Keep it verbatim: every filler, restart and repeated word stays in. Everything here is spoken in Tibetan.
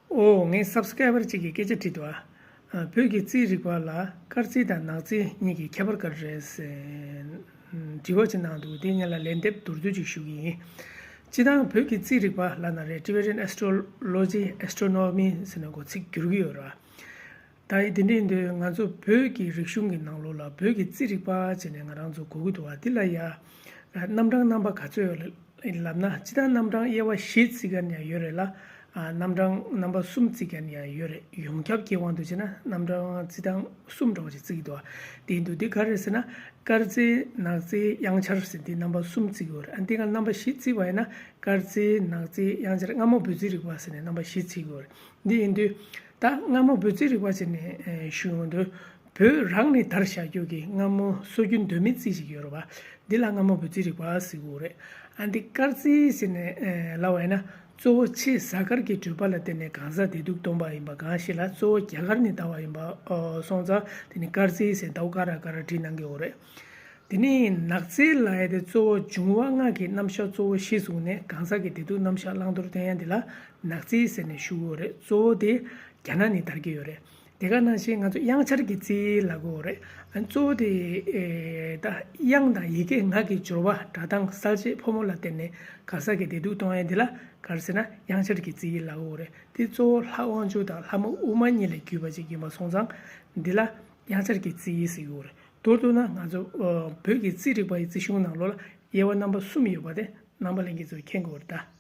ཨོ། ངས་སབ་སི་ཀ་རའི་བར་གཅིག་གིས་སྐད་ཆ་དྲིས་འདུག་ཨ། བོད་ཀྱི་རྩིས་རིག་པ་ལ་སྐར་རྩིས་དང་ནག་རྩིས་གཉིས་ཀྱི་ཁྱད་པར་ག་རེ་རེད་ཟེར་དྲི་བ་ཅིག་གནང་འདུག་དེ་ངེད་ལ་ལན་འདེབས་མདོར་བསྡུས་ཅིག་ཞུ་གི་ཡིན། སྤྱིར་བཏང་བོད་ཀྱི་རྩིས་རིག་པ་ལབ་ན་རེད། Tibetan Astrology, Astronomy ཟེར་ནས་གོ་ཚིག་བསྒྱུར་གྱི་ཡོད་རེད། ད་དེ་འདྲ་ཡིན་དུས་ང་ཚོ་བོད་ཀྱི་རིག་གཞུང་གི་ནང་ལོགས་ལ་བོད་ཀྱི་རྩིས་རིག་པ་བྱས་ནས་ང་རང་ཚོ་གོ་གི་འདུག་བ། འདི་ལ་ཡ་རྣམ་གྲངས་རྣམ་པ་ག་ཚོད་ཡོད་ལབ་ན། སྤྱིར་བཏང་རྣམ་གྲངས་དབྱེ་བ་བཞི་བརྩི་མཁན་ཡང་ཡོད་རེད་ལ། ཨ། རྣམ་གྲངས་རྣམ་པ་གསུམ་བརྩི་མཁན་ཡང་ཡོད་རེད། ཡོངས་ཁྱབ་ཀྱི་དབང་དུ་བྱས་ན་རྣམ་གྲངས་རྩི་སྟངས་གསུམ་འདྲ་བོ་ཞིག་བརྩི་གི་འདུག་བ། དེ་ཡིན་དུས་འདི་ག་རེ་རེད་ཟེར་ན། སྐར་རྩིས། ནག་རྩིས། དབྱངས་འཆར་ཟེར་འདི་རྣམ་པ་གསུམ་བརྩི་གི་ཡོད་རེད། ཨ། འདི་ག་རྣམ་པ་བཞི་བརྩིས་པ་ཡིན་ན། སྐར་རྩིས། ནག་རྩིས། དབྱངས་འཆར། སྔ་མོ་བོད་རྩིས་རིག་པ་ཟེར་ནས་རྣམ་པ་བཞི་བརྩི་གི་ཡོད་རེད། འདི་ཡིན་དུས་ད་སྔ་མོ་བོད་རྩིས་རིག་པ་བྱས་ནས་ཨེ་ཞུ་ཡོང་དུས། བོད་རང་ནས་དར་བཞག་རྒྱུ་གི་སྔ་མོ་སྲོལ་རྒྱུན་གདོད་མའི་རྩིས་ཤིག་ཡོད་རེད་བ། འདི་ལ་སྔ་མོ་བོད་རྩིས་རིག་པ་ཟེར་གྱི་ཡོད་རེད། ཨ། འདི་སྐར་རྩིས་ཟེར་ནས་ཨེ་ལབ་པ་ཡིན་ན། གཙོ་བོ་ཕྱི་གཟའ་སྐར་གྱི་བགྲོད་པ་ལ་བརྟེན་ནས་གང་ཟག་བདེ་སྡུག་སྟོན་པ་ཡིན་པ་གང་ཞིག་ལ་གཙོ་བོ་རྒྱ་གར་ནས་དར་བ་ཡིན་པ་སོང་ཙང་། དེ་ནི་སྐར་རྩིས་ཟེར་ཟླ་བ་ཀ་ར་ཀ་ར་བྲིས་གནང་གི་ཡོད་རེད། དེ་ནས་ནག་རྩིས་ལབ་ཡ་དེ་གཙོ་བོ་འབྱུང་བ་ལྔ་གི་རྣམ་གཞག་གཙོ་བོ་གཞིར་བཟུང་ནས་གང་ཟག་གི་བདེ་སྡུག་རྣམ་གཞག་བླང་དོར་སྟོན་ཡ་འདི་ལ་ནག་རྩིས་ཟེར་ནས་ཞུ་གི་ཡོད་རེད། གཙོ་བོ་དེ་རྒྱ་ནག་ནས་དར་གྱི་ཡོད་རེད། དེ་ག་ནང་བཞིན་ང་ཚོ་དབྱངས་འཆར་གྱི་རྩིས་ལབ་ཀྱི་ཡོད་རེད། ཨ། གཙོ་བོ་དེ་ཨེ་ད་དབྱངས་དང་ཡི་གེ་ངག་གི་སྦྱོར་བ། སྒྲ་གདངས། གསལ་བྱེད་ཕོ་མོ་ལ་བརྟེན་ནས་གང་ཟག་གི་བདེ་སྡུག་སྟོན་ཡ་འདི་ལ་ག་རེ་ཟེར་ན་དབྱངས་འཆར་གྱི་རྩིས་ལབ་ཀྱི་ཡོད་རེད། དེ་གཙོ་བོ་ལྷ་དབང་ཕྱུག་དང་ལྷ་མོ་ཨུ་མ་གཉིས་ལས་བརྒྱུད་པ་ཅིག་ཡིན་པ་སོང་ཙང་། འདི་ལ་དབྱངས་འཆར་གྱི་རྩིས་ཟེར་གྱི་ཡོད་རེད། མདོར་བསྡུ་ན་ང་ཚོ་ཨ་བོད་ཀྱི་རྩིས་རིག་པ་ཡི་རྩིས་གཞུང་ནང་ལོགས་ལ་དབྱེ་བ་རྣམ་པ་གསུམ་ཡོད་པ་དེ་ནང་པ་ལྷན་རྒྱས་ཚོས་མཁྱེན་དགོས་རེད་ད།